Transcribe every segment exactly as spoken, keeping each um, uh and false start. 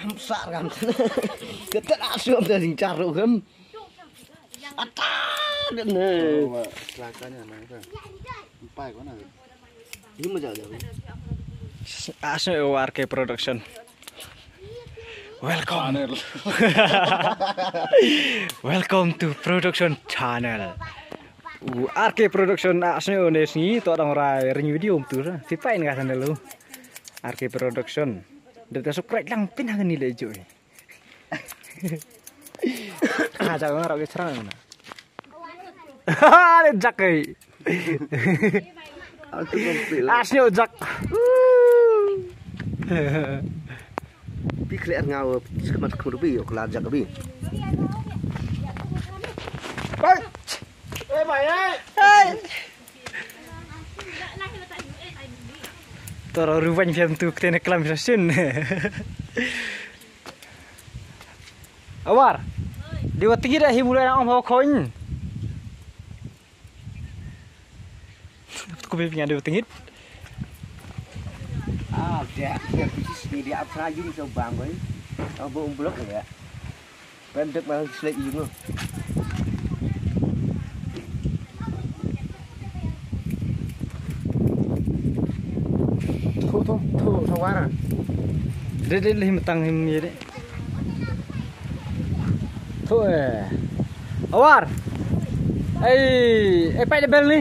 Ham sar kam. Kata a sum da jingchar ru kam. Ata ne. Wa, sla ka ne, ma ka. Empai ko na. Ini ma ja ja. Asne o R K Production. Welcome. Channel. Welcome to Production Channel. U R K Production, asne o ne sngi to dang rai ring video um tu sa. Sipai nga channel u. R K Production. Dep ta subscribe lang pin ha kani le jooh. Ha, ja nga rau ke chrang na. Ha, le jak ai. Aku komplit lah. Asne o jak. Pi khle nga wa, khmat khmat bi, ok la jak bi. Bye. Eh, bye, eh. Hey. Toro ruwan fiam tu ktene klam sa sin. Awar. Di wa tingit hi mulai na om ho khoin. Ko be pinga di wa tingit. Ah, dia, dia pisis ni dia apa yung sa bang ko. Ang buong blok ya. Pwede pa slide yung. Thu, thu, thu, thu wara. Dede le him tang him ye de. Thu, eh. Awar. Ei, ei, pai de bel ni.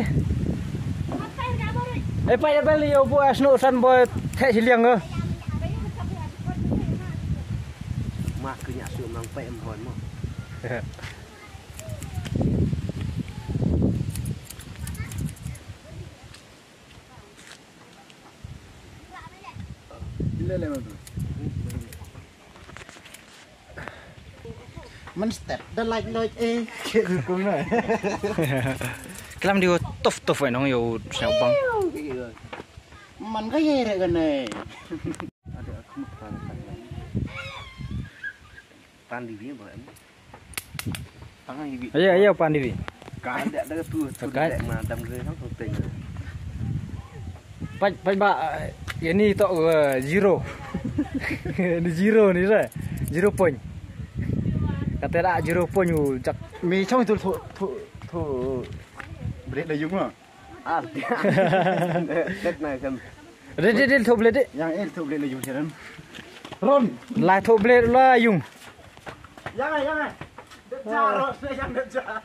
Ei, pai de bel ni, yo, bu asno san boy, the si liang, eh. Ma, kenya su mang pai em hon mo. Man step da like like eh. Klam di tof tof eh nong yo sa bang. Man ka ye re ka ne. Ada aku makan. Pan di bi ba em. Tang hi bi. Ayo, ayo, pan di bi. Ka da da tu tu. Ka da ma dam re sang tu teng. Pai, pai ba, eh, ini to, eh, zero. Ni zero ni sa. Zero point. Kata da zero point u jak. Mi chong tu tu tu tu. Bret la yung ma. Ah. Det na kan. Red, red, red, thop le de. Yang el thop le le yung siaran. Ron. La thop le la yung. Yang, yang. Det jar, ron, yang det jar.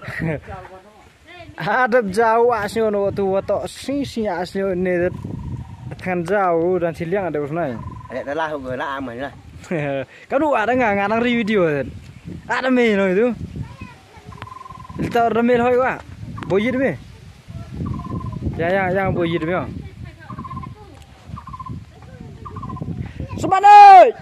Hadap jauh asnyo no tu wato sing sing asnyo ne. Than jauh dan siliang ada usnai. Ada lah gua lah aman lah. Kanu ada nga nga nang ri video. Ada me no itu. Lita order mel hoi wa. Boyid me. Ya, ya, ya, boyid me. Semanoi!